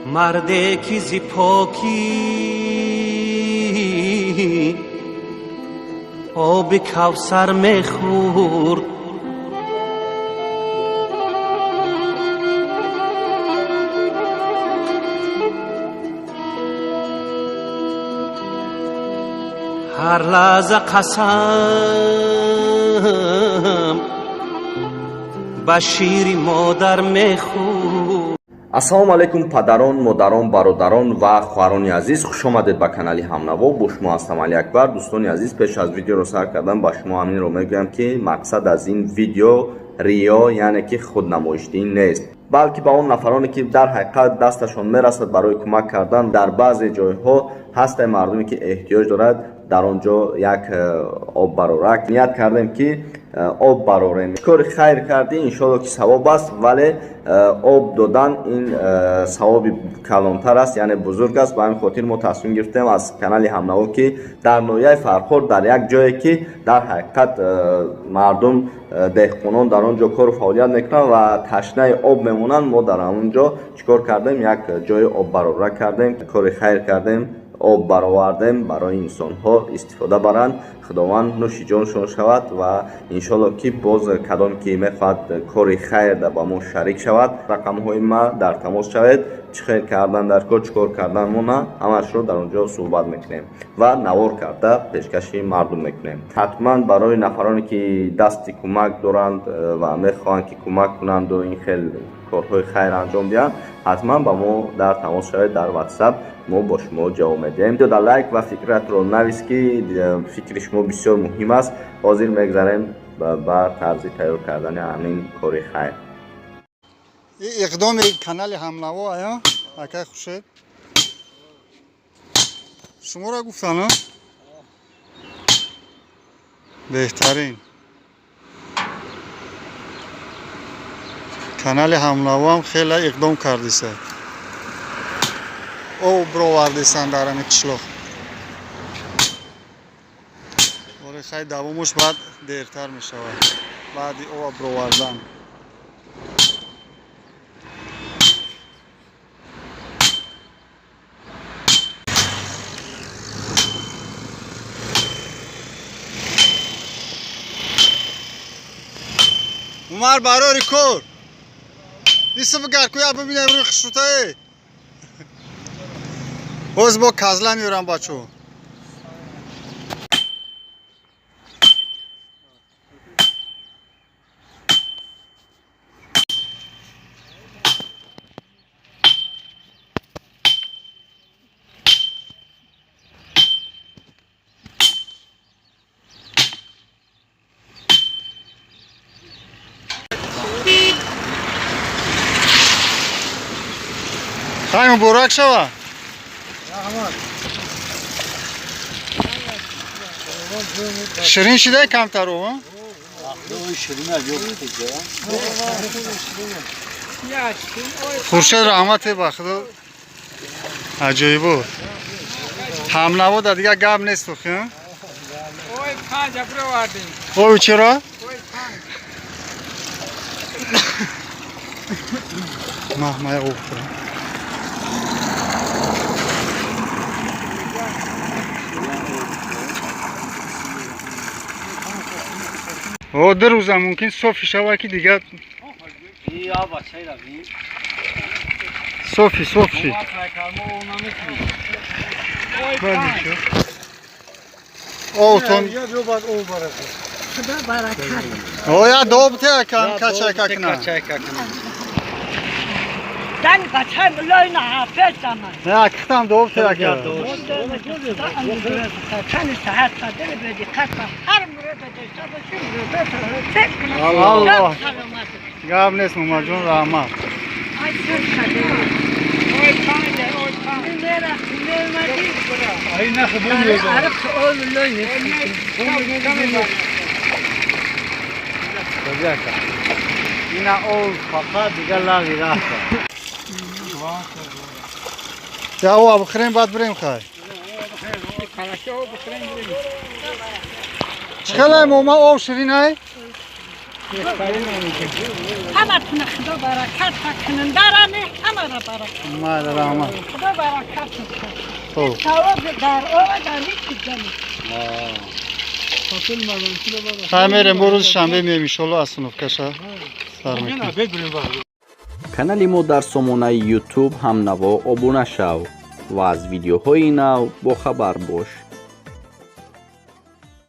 Марде ки зи покӣ оби Кавсар мехӯрд. Ҳар лаҳза қасам ба шири модар мехӯрд. Ассалому алайкум, падарон, модарон, бародарон ва хоҳарони азиз, хушомадед ба канали Ҳамнаво. Бо шумо ҳастам Али Акбар. Дӯстони азиз, пеш аз видеоро сар кардан ба шумо ҳаминро мегӯям, ки мақсад аз ин видео риё, яъне ки худнамоишдиҳӣ нест, балки ба он нафароне, ки дар ҳақиқат дасташон мерасад барои кӯмак кардан. Дар баъзе ҷойҳо ҳастае мардуме, ки эҳтиёҷ дорад, дар он ҷо як об барорак ният кардем, ки об барорем. Кори хайр кардӣ, иншоалло, ки савоб аст, вале об додан ин савоби калонтар аст, яъне бузург аст. Ба ҳамин хотир мо тасмим гирифтем аз канали Ҳамнаво, ки дар ноҳияи Фархор, дар як ҷое, ки дар ҳақиқат мардум, деҳқонон дар он ҷо кору фаъолият мекунанд ва ташнаи об мемонанд, мо дар ҳамон ҷо чӣ кор кардем? Як ҷои оббарорак кардем, кори хайр кардем, об баровардем, барои инсонҳо истифода баранд. Худованд нӯши ҷоншон шавад ва иншоалло, ки боз кадом ки мехоҳад кори хайр ба мо шарик шавад, рақамҳои ма дар тамос шавед. Чӣ хел кардан дар кор, чӣ кор кардан мона, ҳамаашро дар он ҷо суҳбат мекунем ва навор карда пешкаши мардум мекунем. Ҳатман барои нафароне, ки дасти кӯмак доранд ва мехоҳанд, ки кӯмак кунанду ин хел корҳои хайр анҷом диҳанд, ҳатман ба мо дар тамос шавед дар WhatsApp, мо бо шумо ҷавоб медиҳем. Дар лайк ва фикратро навис, ки фикри шумо бисёр муҳим аст. Ҳозир мегзарем ба тарзи тайёр кардани ҳамин кори хайр. Иқдоми канали Ҳамнаво ая, акай Хуршед, шуморо гуфтан, беҳтарин канали Ҳамнавоам хеле иқдом кардиса, об бировардисан дар ҳами қишлоқ. Оре, хай, давомуш баъд дертар мешавад, баъди ова бировардан. Умар, барори кор исм гар куя бибинем рӯи хушрутае. Боз бо казла меёрам, бачо. Хай, муборак шава. Ширин шидай камтару? Хуршед, раҳмате, ба худо, аҷоибот. Ҳамнаво да дигар гап нест. Охи оби чиро маҳмая об хӯрам. О, 2 рӯза мумкин софи шава, ки дигар софи соф шид. Овтон. Оя добте кам качайка кна. Дан бачаем лойна ҳафез заман. Не, кихтам добте ака. Чанд саат садр бе диққат ба ҳар мурод дошта бошем, рӯза Аллоҳ. Гап нест, Мумаҷон, раҳмат. Ай сар шаде. Ой панҷ, ой панҷ. Мера, мемади. Ай нах бум. Араб ол лой. Ина ол фақат дигар лави рафта. Я ова бихӯрем, баъд бирем, хай. Чӣ хелай, мома, об ширинай? Ҳаматуна Худо баракат кунандаране, ҳамара баракат. Майли, раҳмат. Худо баракат. Хуб. Савоб дар ова дар ҳеҷ чиз. Хай, мерем, бо рӯзи шанбе меем, иншолло, остановкаша сар мекунем. Канали мо дар сомонаи YouTube «Ҳамнаво» обуна шав ва аз видеоҳои нав бохабар бош.